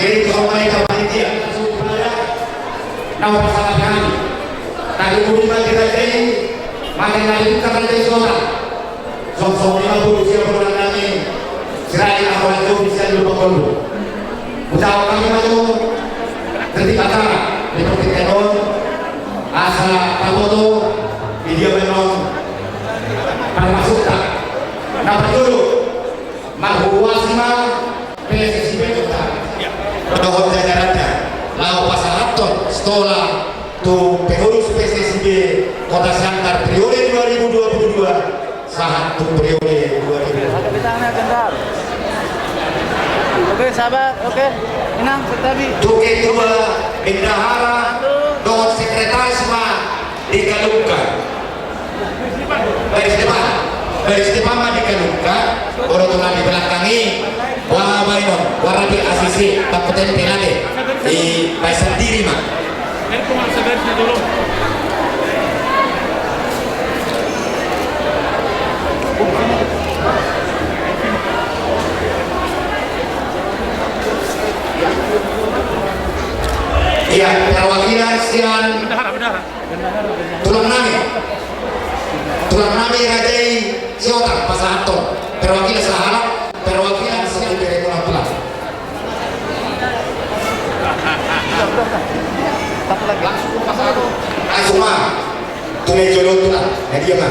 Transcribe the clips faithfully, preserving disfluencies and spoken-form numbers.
Jadi, tolong baen panitia. Na hupasahat hami. Tadi budi ma di raja i, mate na di bukan raja i sota. Song song lima puluh sia bulan nami. Sirai aku raja bisa dulu pengkolu. Ucap kami maju. Ketik acara di pertigaan on. Asa taboto di dia memang termasuk tak. Nah, betul. Marhuhuasi ma P S S I B kota. Dohot jajaranna laho pasahathon stola tu pengurus P S S I B Kota Siantar periode dua ribu dua puluh dua sahat tu periode dua ribu. Oke, sabar, oke. Tenang, santai. Tu ketua bendahara dohot sekretaris ma dikalungkan. Baris depan, baris depan ma dikalungkan. Boru tulang di belakang i. Wah, baenon, warna di A C C, Kapten Pelate. I, bae sandiri ma. Iya, perwakilan sian tulang nami. Tulang nami raja i Sihotar, pasahathon. Perwakilan sahala, perwakilan sian tulang. Langsung ma. Tu meja on tulang. Na dia ma.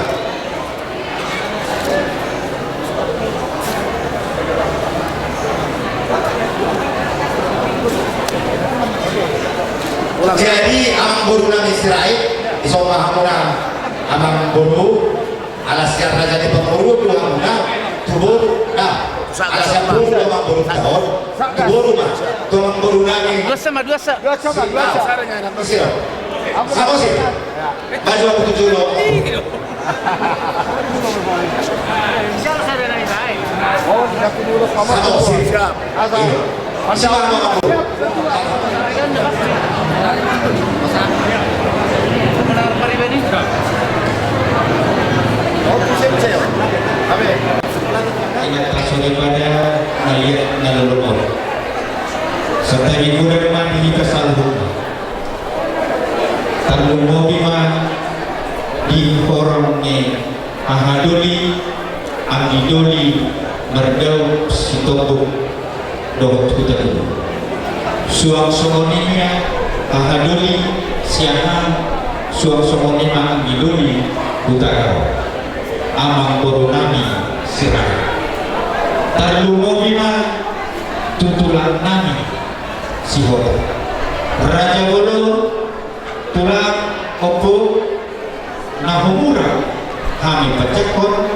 Jadi, amang boru nami Sirait, dison ma hamuna amang boru, ala sian raja ni pamoruon do hamuna, tu boru, nah, ala sian boru do amang boru taon, tu boru ma, tu amang boru nami. Dua sama, dua sa. Dua sama, dua sa. Isi do. Sama si. Maju aku tu jolo. Ingat pasal ibadah, na liat na lolong. Santabi godang ma di hita saluhutna. Tarlumobi ma di horong ni haha doli, anggi doli, mardaup Sitombuk dohot Hutatubu. Suang songon i ma haha doli, siahaan, suang songon i ma anggi doli, Hutagaol. Amang boru nami Sirait. Tarlumobi ma tu tulang nami Sihotar. Raja bolon, tulang, ompu, na humurang hami panjangkon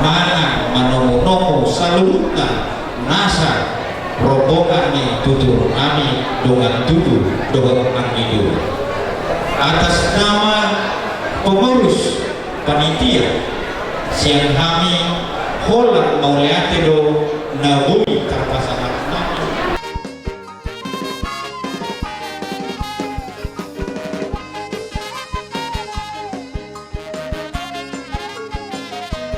manang manomunomu saluhutna nasa rombongan ni tutur nami dongan tubu dohot anggi doli. Atas nama pengurus panitia, sian hami holan mauliate do na boi